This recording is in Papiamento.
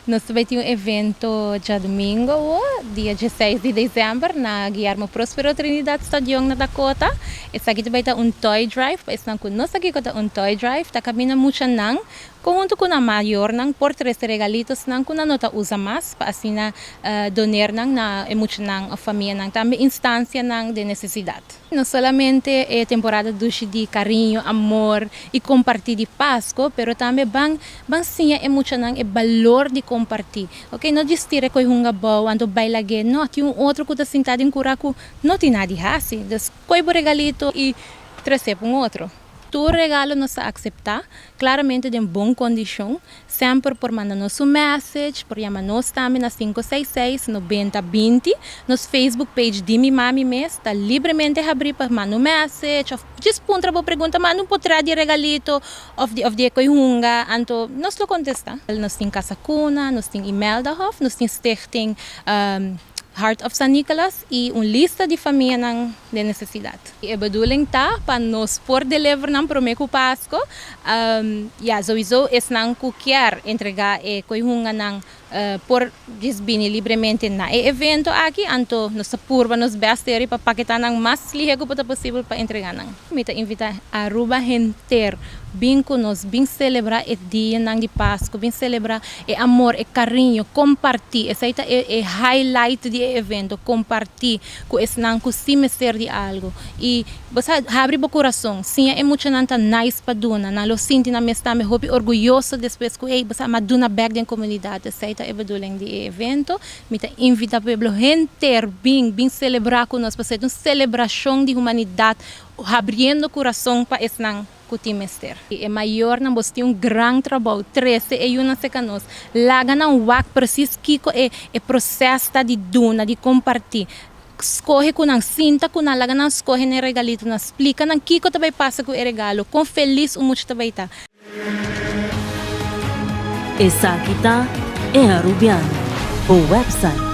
Nos ta bay tin un evento diadomingo, dia 16 di december, na Guillermo Prospero Trinidad Stadion na Dakota. Esaki ta bay ta un toy drive, pa esnan cu no sa kico ta un toy drive, ta caminda muchanan hunto cu nan mayornan por trece regalitonan cu nan no ta usa mas, pa asina doneer nan na muchanan of famianan, tambe instancianan di necesidad. No solamente e temporada dushi di cariño, amor y comparti di Pasco, pero tambe ban siña e muchanan e balor di comparti. Ok, no djis tira coy hunga abou, anto bay lag'e. No, tin un otro cu ta sinta den cura cu no tin nada di haci. Dus coy bo regalito y trece pa un otro. Tur regalo nos ta acepta, claramente den bon condicion. Semper por manda nos un message, por yama nos tambe na 566 90 20. Nos Facebook page Di Mi Mami mes ta libremente habri pa manda un message of just puntra bo pregunta, manda un portret di regalito of di coy hunga, anto nos lo contesta. Nos tin Casa Cuna, nos tin Imeldahof, nos tin Stichting Heart of San Nicolas y un lista di famianan den necesidad. E bedoeling ta pa nos por deliver nan prome cu Pasco. Ja, sowieso esnan cu kier entrega e coy hunganan por djis bini libremente na e evento aki, anto nos ta purba nos best eri pa paketa nan mas lihe cu por ta posibel pa entrega nan. Mi ta invita Aruba henter, bin cu nos, bin celebra e dianan di Pasco, bin celebra e amor, e cariño, comparti. Esey ta e highlight di e evento, comparti cu esnan cu si mester di algo. Y bo habri bo curason, siña e muchanan ta nice pa duna, nan lo sinti nan mes tambe hopi orguyoso despues cu, hey, bo a duna back den comunidad. Esey ta e bedoeling di e evento. Mi ta invita pueblo henter, bin celebra cu nos, pa un celebracion di humanidad, habriendo curason pa esnan cu tin mester. E mayornan, boso tin un gran trabou, trece e yiunan cerca nos. Laga nan wak precies kico e proceso di duna, di comparti. Scoge cu nan, sinta cu nan, laga nan scoge e regalito, nan splica nan kico ta bay pasa cu e regalo, con feliz e mucha ta bay ta. Esaki ta E Arubiano, e website.